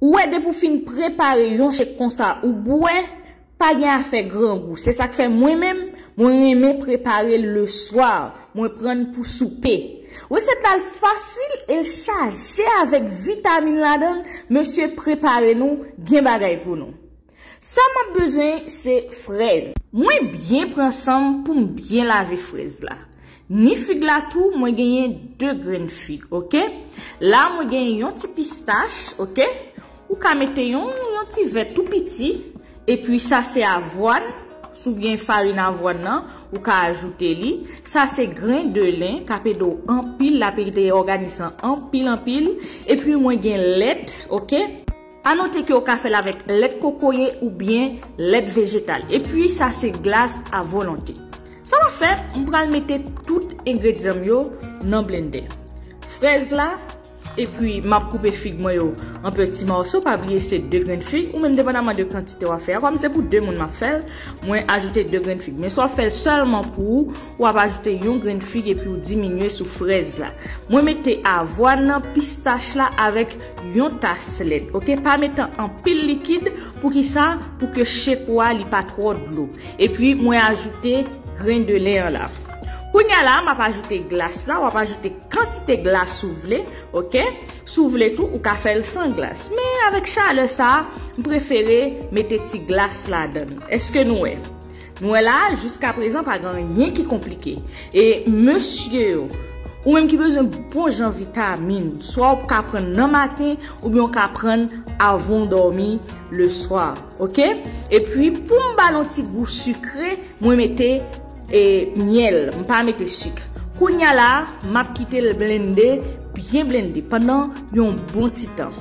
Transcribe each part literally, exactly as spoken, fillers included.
Ou wè, depi w fin prepare yon shake konsa, ou bwè, pa gen afè grangou. Se sa k fè mwen menm, mwen renmen prepare l le swa. Mwen pran l pou soupe. Resèt la l fasil e l chaje avèk vitamin ladan l. Mesye, prepare nou, gen bagay pou nou. Sa m ap bezwen, se frèz. Mwen byen pran san m pou m byen lave frèz la. Ni fig la tou, mwen genyen de grenn fig, oke? La, mwen genyen yon ti pistach, oke? Ou ka mete yon, yon ti vè tou piti. Epi sa se avwàn, si w gen farin avwàn nan, ou ka ajoute li. Sa se grenn de len, k ap ede w anpil, l ap ede òganis lan anpil, anpil. Epi mwen gen lèt, oke? A note ke w ka fè l avèk lèt kokoye oubyen lèt vejetal. Epi sa se glas a volonte. Sa m ap fè, m pral mete tout engredyan m yo nan blendè. Frèz la, epi m ap koupe fig mwen yo an peti mòso, pa bliye se de grenn fig, ou menm depandaman de kantite w ap fè a. Kòm se pou de moun m ap fè l, mwen ajoute de grenn fig. Men si w ap fè l sèlman pou ou, w ap ajoute yon grenn fig epi w diminye sou frèz la. Mwen mete avwàn nan, pistach la avèk yon tas lèt, oke? Pa mete anpil likid, poukisa? Pou ke shake ou a li pa twò dlo. Epi mwen ajoute grenn de len an la. Kounye a la, m ap ajoute glas la, w ap ajoute kantite glas ou vle, oke? Si w vle tou, ou ka fè l san glas. Men avèk chalè sa, m prefere mete ti glas ladan l. Èske nou wè? Nou wè la, jiska prezan, pa gen anyen ki konplike. E mesye yo, ou menm ki bezwen bon jan vitamin, swa w ka pran nan maten, oubyen w ka pran avan w dòmi le swa, oke? Epi, pou m ba l yon ti gou sikre, mwen mete, e, myèl, m pa mete sik. Kounye a la, m ap kite l blende, byen blende, pandan yon bon ti tan.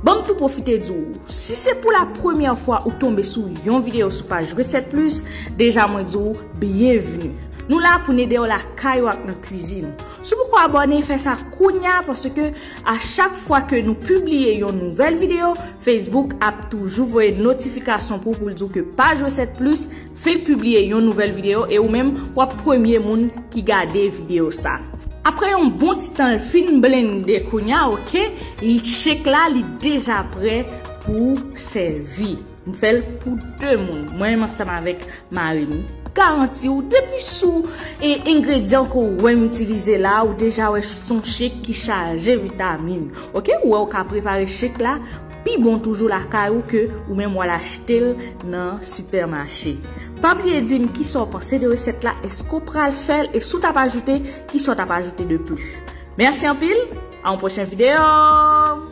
Ban m tou pwofite di w, si se pou la premyè fwa ou tonbe sou yon videyo sou paj Resèt Plis, deja mwen di w byenvni. Nou la pou n ede w lakay ou ak nan kwizin. Si w poko abòne, fè sa kounye a, paske a chak fwa ke nou pibliye yon nouvèl videyo, Facebook ap toujou voye notifikasyon pou w, pou l di w ke paj Resèt Plis fenk pibliye yon nouvèl videyo e ou menm w ap premye moun ki gade videyo sa. Apre yon bon ti tan l fin blende kounye a, oke, li shake la, li deja prè pou sèvi. M fè l pou de moun, mwen menm ansanm avèk mari m. Garanti w, depi sou e engredyan ke w wè m itilize la, ou deja wè se yon shake ki chaje vitamin. Oke, ou wè ou ka prepare shake la pi bon toujou lakay ou ke ou menm w al achte l nan sipèmache. Pa bliye di m kisa w panse de resèt la, èske w pral fè l, e si w t ap ajoute, kisa w t ap ajoute de plis. Mèsi anpil, a yon pwochen videyo!